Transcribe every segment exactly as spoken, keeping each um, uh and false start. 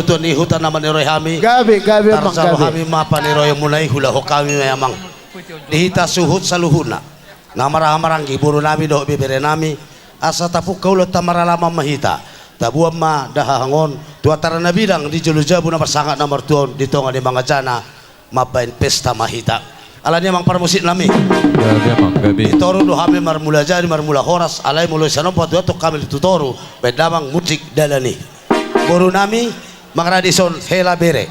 Tuan ni huta na maniroi hami. Gabe, gabe, amang, gabe. Tarjalo hami ma paniroion muna i, huulahon hami ma i, amang. Di hita suhut saluhutna, na marhaha maranggi, boru nami dohot bebere nami, asa tapungka ulaon, tamaralaman ma hita. Taboan ma dahahangon tu antara na bidang di jolo jabu na marsangap na martua on, di tonga ni mangajana, mambahen pesta ma hita. Alani, amang parmusik nami. Gabe, amang, gabe. Di toru do hami marmula jadi, marmula horas, alai molo sian on paduahon hami tu toru, bahen damang musik dalan i. Boru nami, mangarade dison hela bere.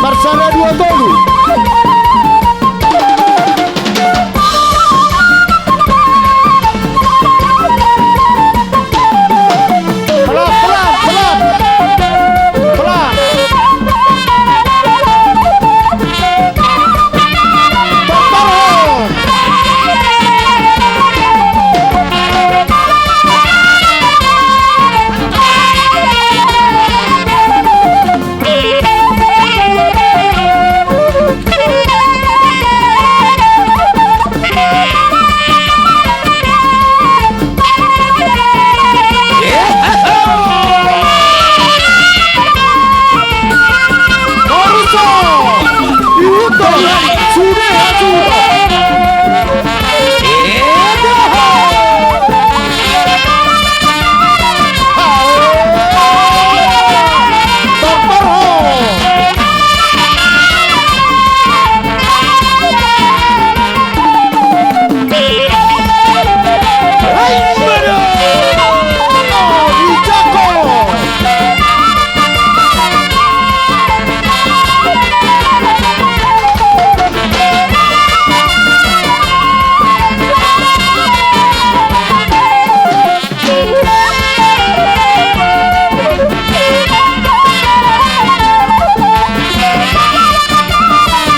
Marsada dua tolu. Pelan, pelan, pelan. Pelan. Tortor ho.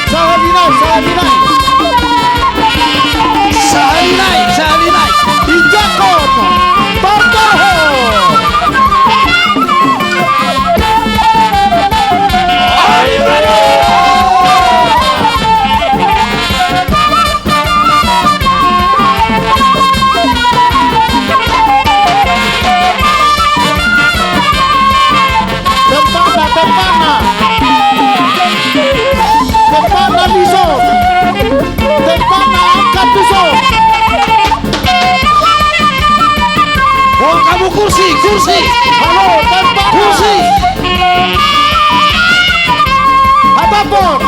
Sahali nai, sahali nai. Sahali nai, sahali nai. Injak on. Tortor ho. Tempatna, tempatna. Tempatna dison. Tempatna angkat dison. Boan hamu kursi, kursi. Halo, tempatna. Kursi. Hatahon.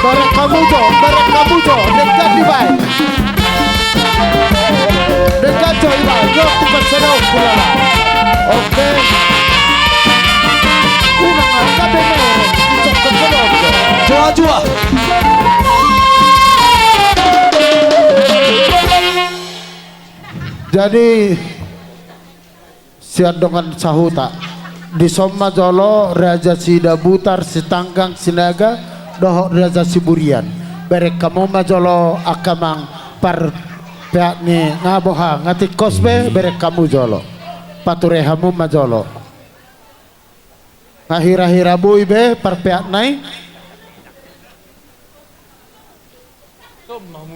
Bereng hamu jo, bereng hamu jo, denggan dibaen. Denggan jo ibaen, jo tu pasedok kulala. Oke. Unang angka bener, icok kesedok jo. Jua, jua. Jadi, sian dongan sahuta. Dison ma jolo Raja Sidabutar, Sitanggang, Sinaga, dohot Raja Siburian. Bereng hamu ma jolo angka amang parpeak ni, nga boha, nga tingkos be, bereng hamu jolo. Pature hamu ma jolo. Nga hira-hira boi be parpeakna i.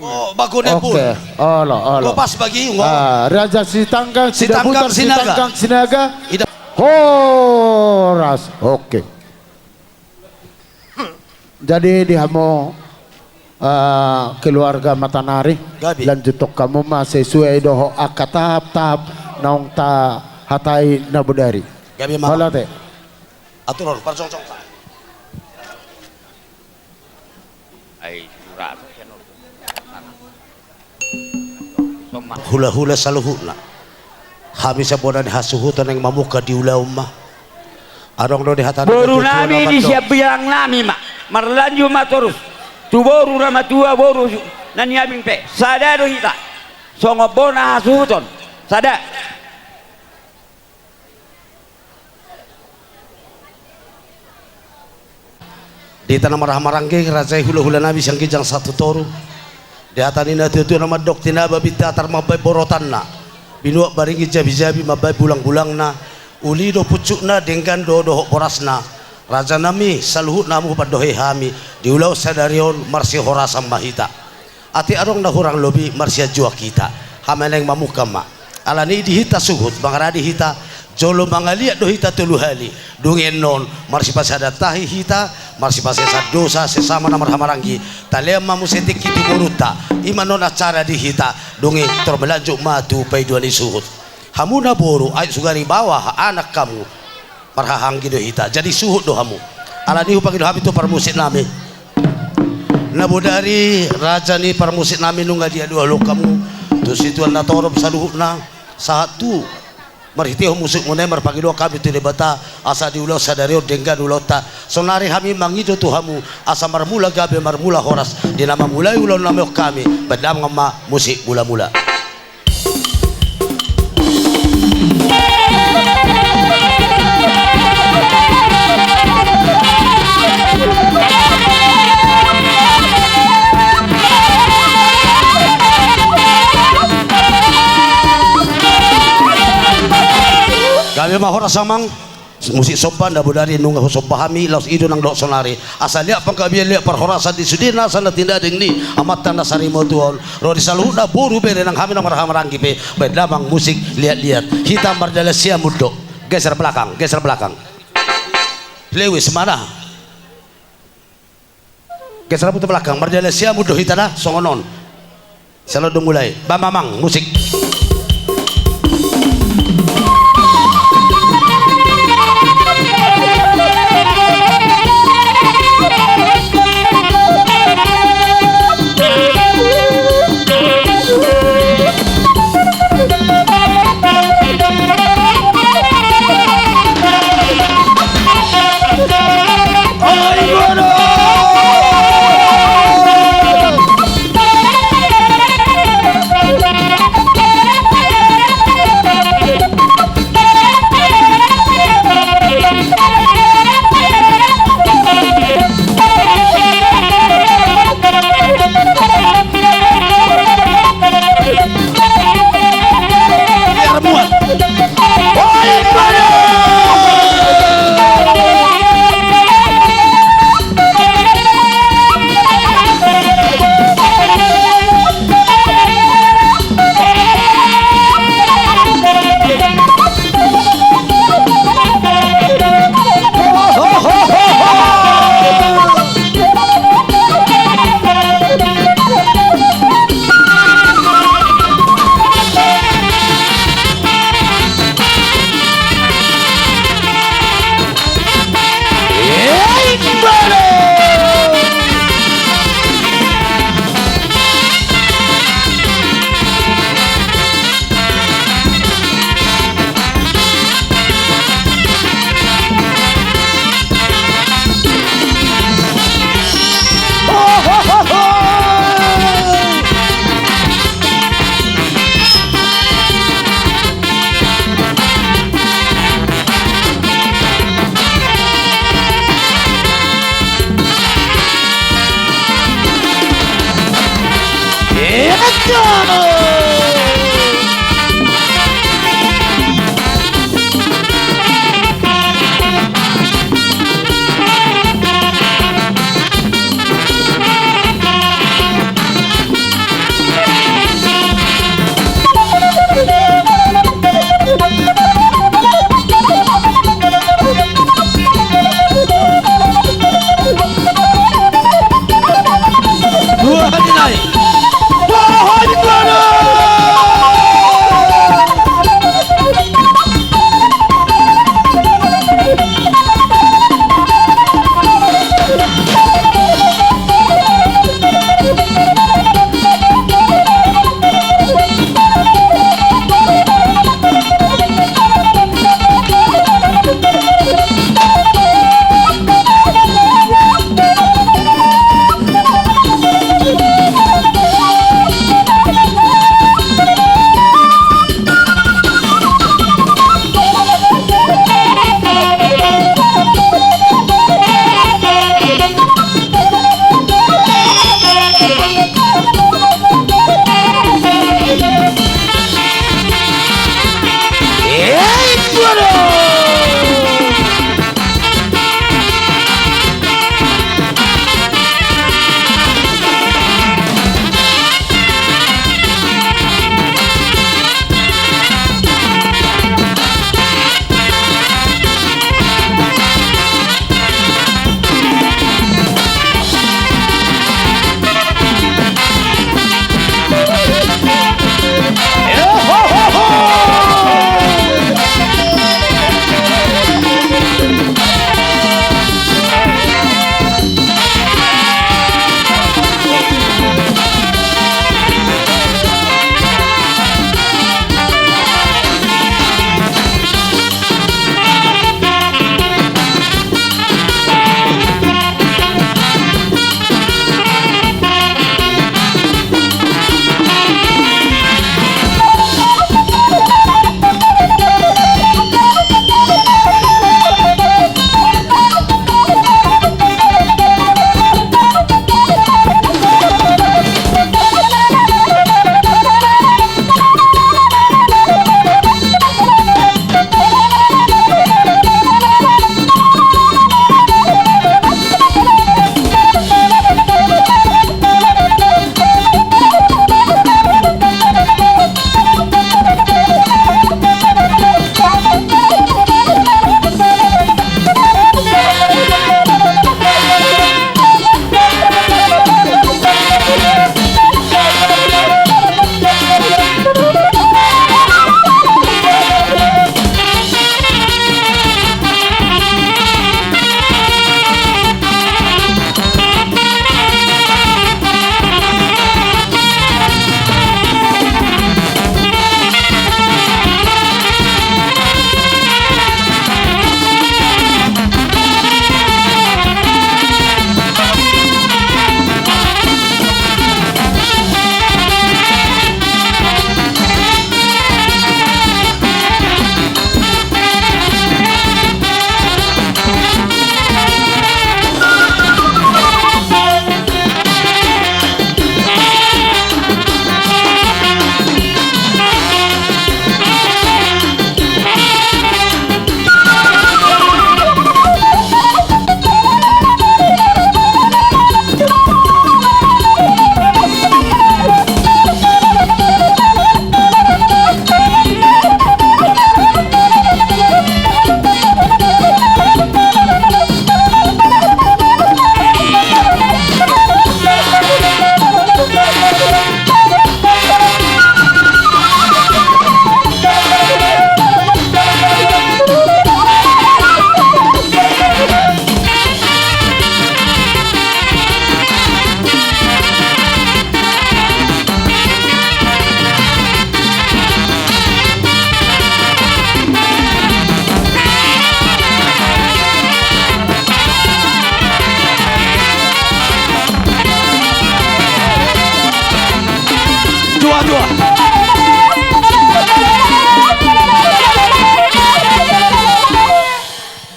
Oh, bagone pun. Oke, olo, olo. Kopas bagi, ngo. Ah, Raja Sitanggang, Sitanggang, Sidabutar, Sinaga. Sitanggang, Sinaga. Ida- Horas, oke. Jadi di hamu, ah, keluarga Matanari, gabe, lanjuthon hamu ma sesuai dohot angka tahap-tahap naung tahatai na bodari. Gabe ma. Olo te. Atur on, parjongjong. Ai, surat. Hula-hula saluhutna. Hami sian bona ni hasuhuton naeng mamungka di ulaon ma. Adong do di hata ni boru nami, di sian bidang nami ma. Marlanjut ma torus tu boru na matua, boru Na niabing pe, sada do hita. Songon bona hasuhuton. Sada. Di hita na marhahamaranggi, raja i, hulahula nami sian ginjang sahat tu toru. Di hata ni natuatua na mandok, tinaba bintatar mambahen borotanna, binuat baringin jabijabi mambahen bulangbulangna, uli do pucukna, denggan do dohot borasna. Raja nami, saluhutna hamu hupandohei hami, di ulaon sadari on marsihorasan ma hita. Atik adong na hurang lobi, marsianjuan hita. Hami naeng mamungka ma. Alani i di hita suhut mangaradi hita, jolo mangaliat do hita tolu hali. Dung i annon marsipasahat tahi hita, marsipaseasan dosa sesama na marhahamaranggi. Talean ma muse tingki tu borunta. I ma annon acara di hita. Dung i tor melanjut ma tu paidoan ni suhut. Hamu na boru, ai sugari baoa anak hamu. Marhahamaranggi do hita, jadi suhut do hamu. Alani i hupangido hami tu parmusik nami. Na bodari raja ni parmusik nami, nunga dialualuhon hamu tu situan na torop saluhutna, sahat tu marhitehon musik muna i marpangidoan hami tu Debata, asa di ulaon sadari on denggan ulaonta. Sonari hami mangido tu hamu, asa marmula gabe marmula horas di na mamulai ulaon nami on hami. Bahen damang ma musik mulamula. Gabe ma horas amang. Musik somba, na bodari nunga husomba hami, laos i do nang dohot sonari. Asa liat panggabean, liat parhorasan di sude nasa na tinading ni amanta na sarimatua on. Ro di saluhutna boru bere nang hami na marhahamaranggi pe, bahen damang musik liatliat. Hita mardalan siamun do. Geser belakang, geser belakang. Lewis mana? Geser hamu tu belakang, mardalan siamun do hita da, songon on. Salot do mulai. Bam amang, musik.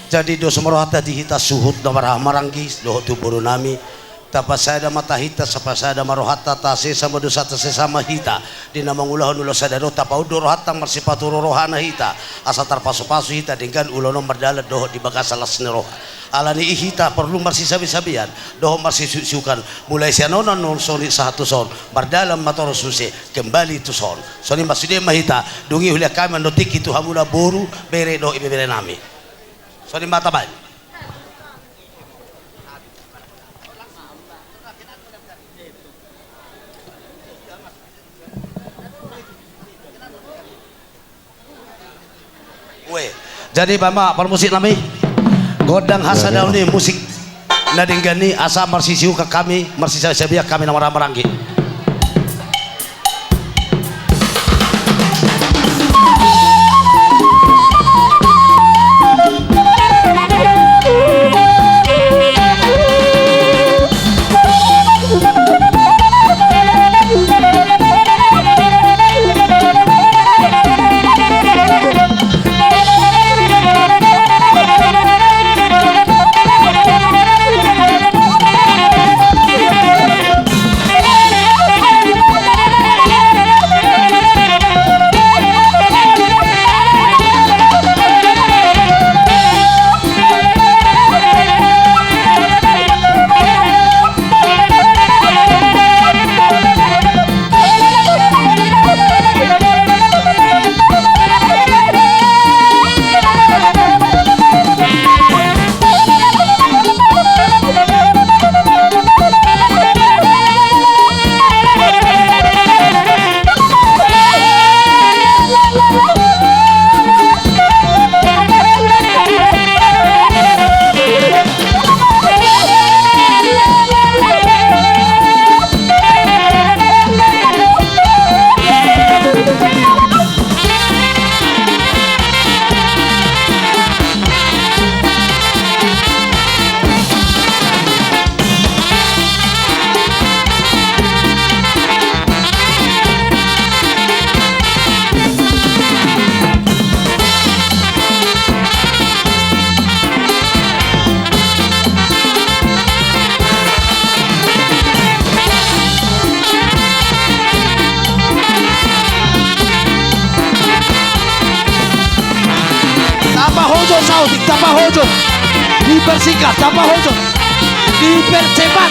Jadi dos ma rohanta di hita suhut na marhaha maranggi dohot tu boru nami. Tapasada ma tahinta, tapasada ma rohanta, tasesa ma dosanta, sesa ma hita di na mangulahon ulaon sadari on. Tapaunduk rohanta, marsipaturu rohana hita, asa tarpasupasu hita denggan ulaon on mardalan dohot di bagasan las ni roha. Alani i hita porlu marsisabesabean dohot marsisuksiukan, mulai sian on annon songon i sahat tu son, mardalan ma torus muse kembali tu son. Songon i ma, sude ma hita. Dung i hulehon hami annon tingki tu hamuna boru, bere dohot ibebere nami. Songon i ma tabaen. Ue. Jadi baen ma parmusik nami, gondang hasadaon ni musik na denggan i, asa marsisiukan hami, marsisabesabean hami na marhaha maranggi. Tapahojon saotik, tapahojon. Dipersingkat, tapahojon. Dipercepat.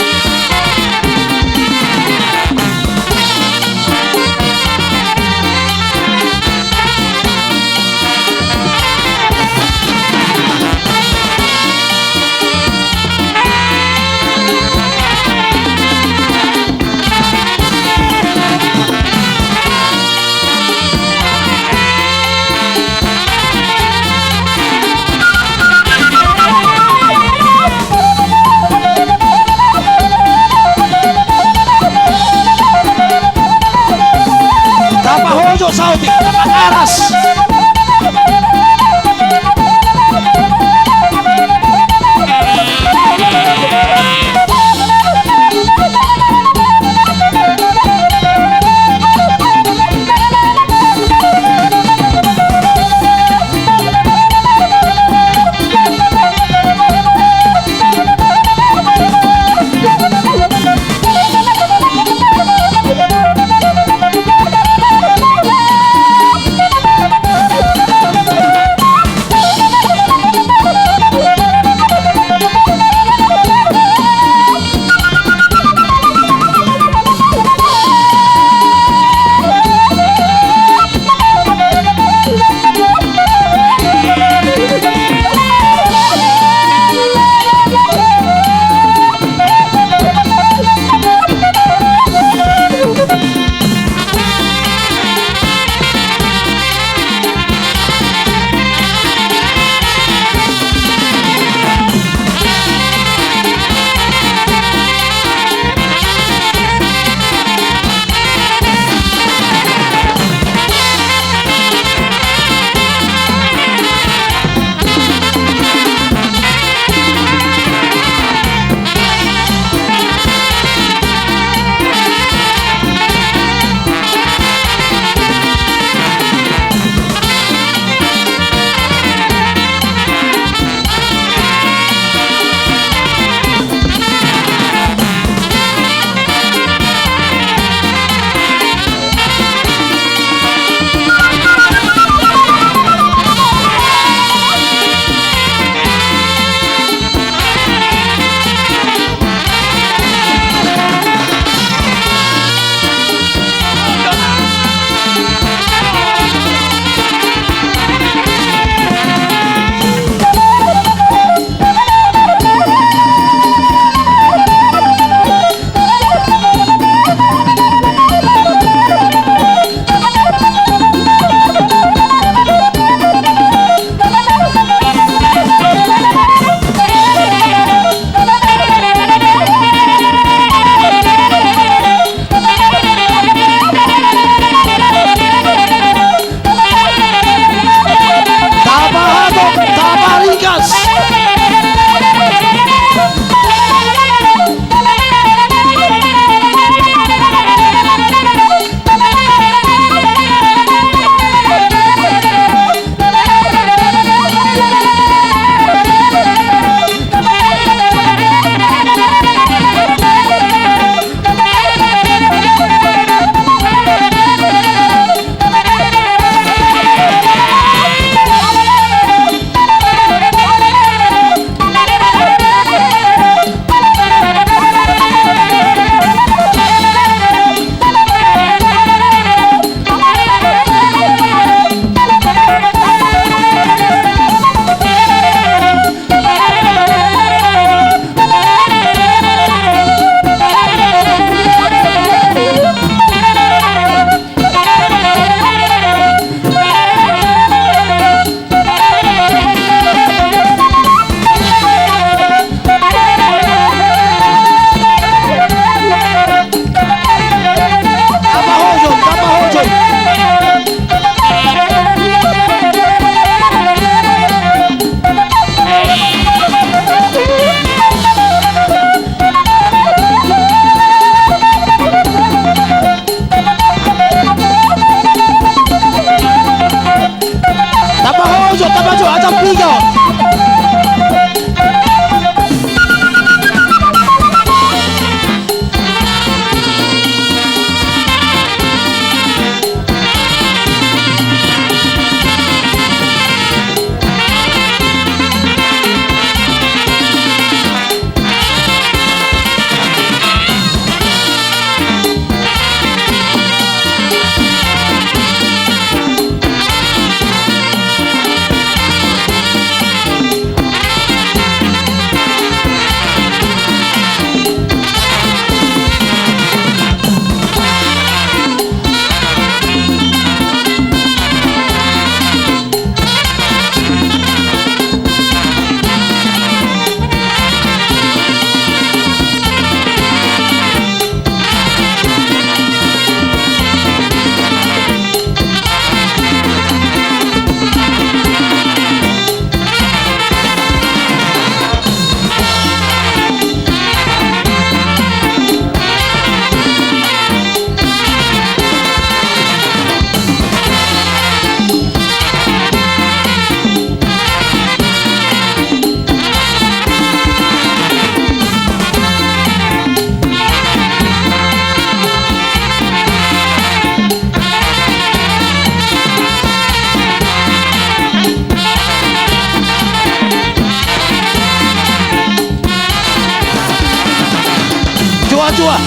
Atua.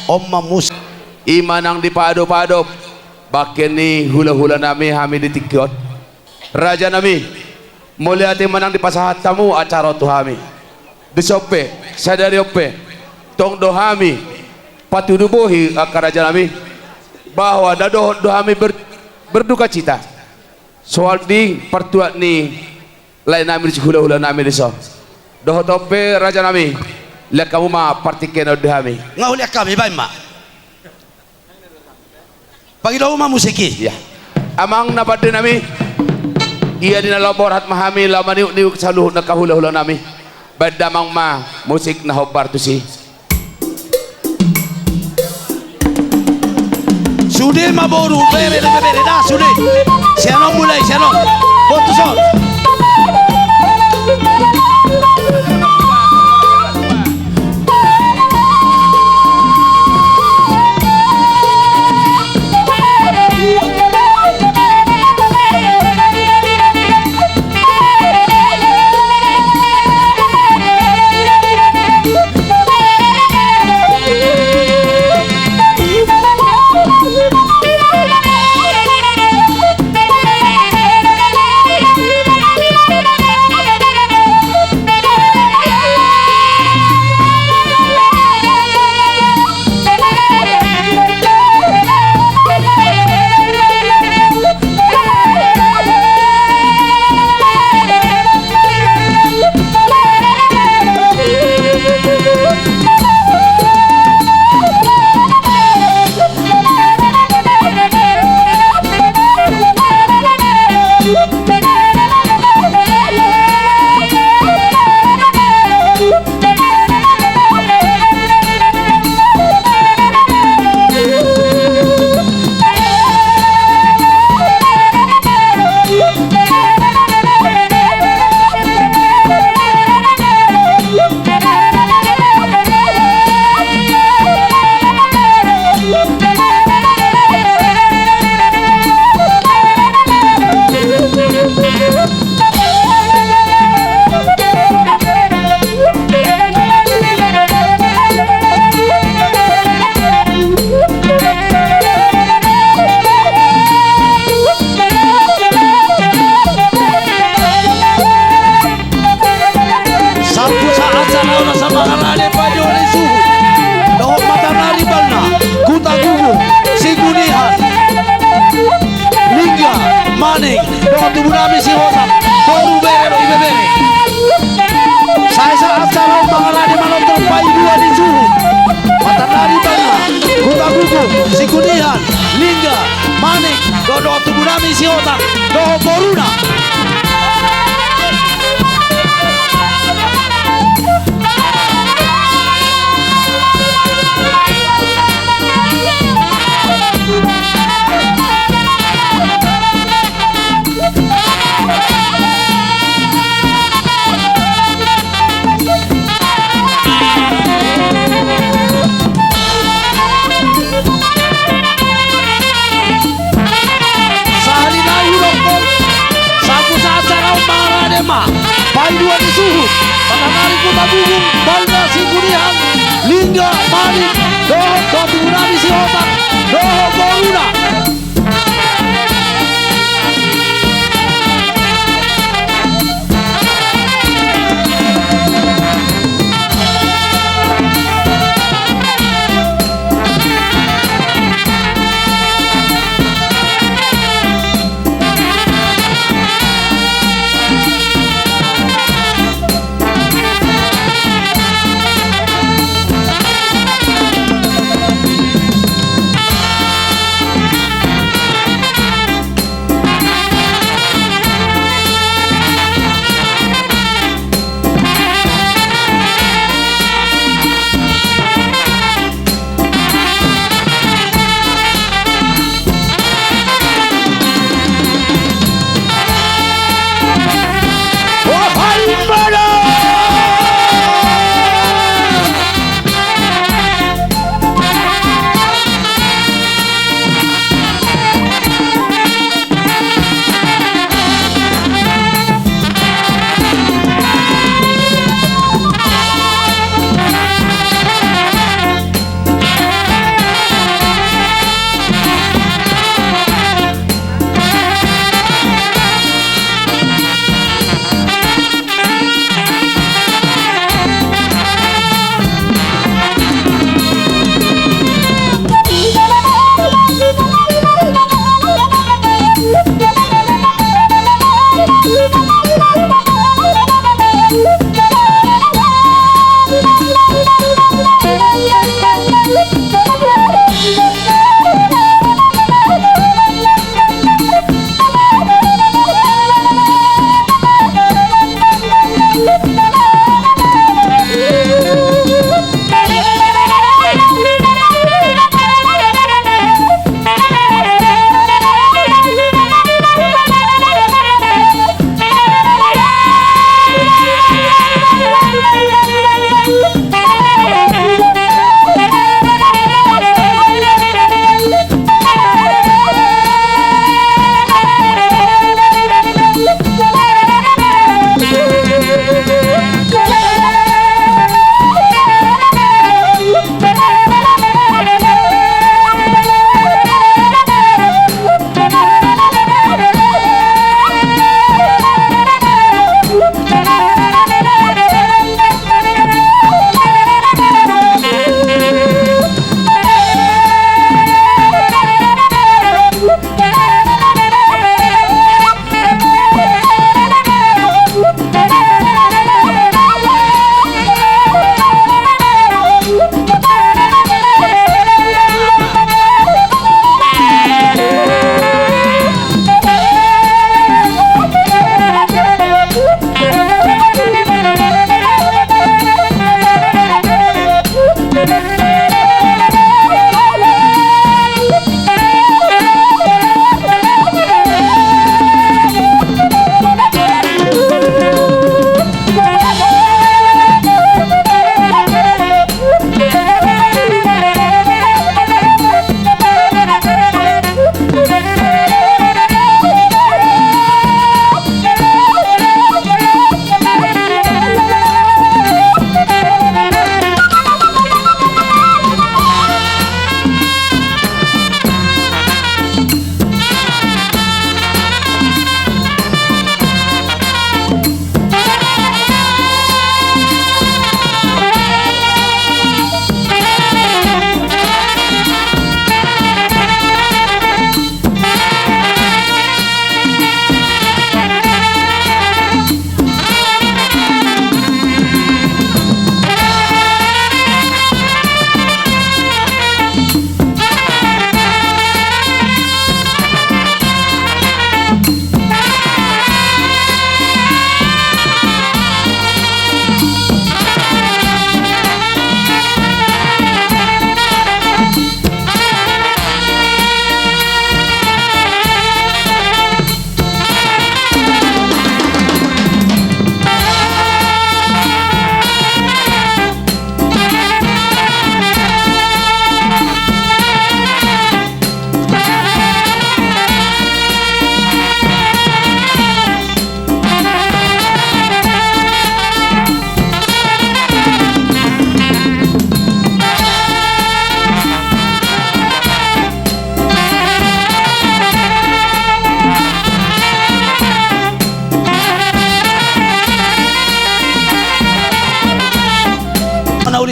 On ma musik. I ma nang dipaadop-adop bangke ni hula-hula nami hami di tingki on. Raja nami, mauliate ma nang dipasahat hamu acara on tu hami. Dison pe, sadari on pe, tong do hami patudu bohi angka raja nami, bahwa na dohot do hami ber-, berduka cita soal di partuat ni lae nami disi, hula-hula nami dison. Dohot on pe raja nami, lean hamu ma partingkian on di hami. Nga, lean hami, baen ma. Pangido hamu ma musik i. Ia. Amang na pande nami, ia di na laho borhat ma hami laho maniuk-niuk saluhut angka hula-hula nami. Baen damang ma musik na hombar tusi. Sude ma boru, bere, bere, bere, da, sude. Sian on mulai, sian on. Botus on. Sampu sahat sarauna samangalade pajuali suhut dohot mata nari balna Huta Guguk, Singunihan, Lingga, Manik, dohot tubu nami Sihosak, boru, bere dohot ibebere. Sai sahat sarauna mangalade manortor paidua ni suhut, mata nari balna Huta Guguk, Singunihan, Lingga, Manik, dohot tubu nami Sihotak dohot boruna. Sahali nai hudok, sampu sahat sarauna mangalade ma paidua ni suhut, mata nari Huta Guguk, balna Singunihan, Lingga, Manik, dohot tubu nami Sihotak dohot boruna.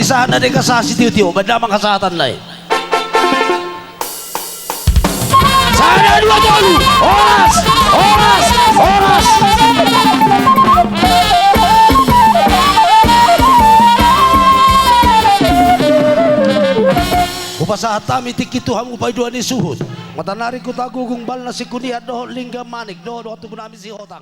Sahat na denggan sahat sitio-tio, baen damang hasahatanna i. Sada, dua, tolu. Horas, horas, horas. Hupasahat hami tingki tu hamu paidua ni suhut. Mata nari Hutagogung, balna Sikuniat dohot Lingga Manik dohot, dohot tubu nami Sihotang.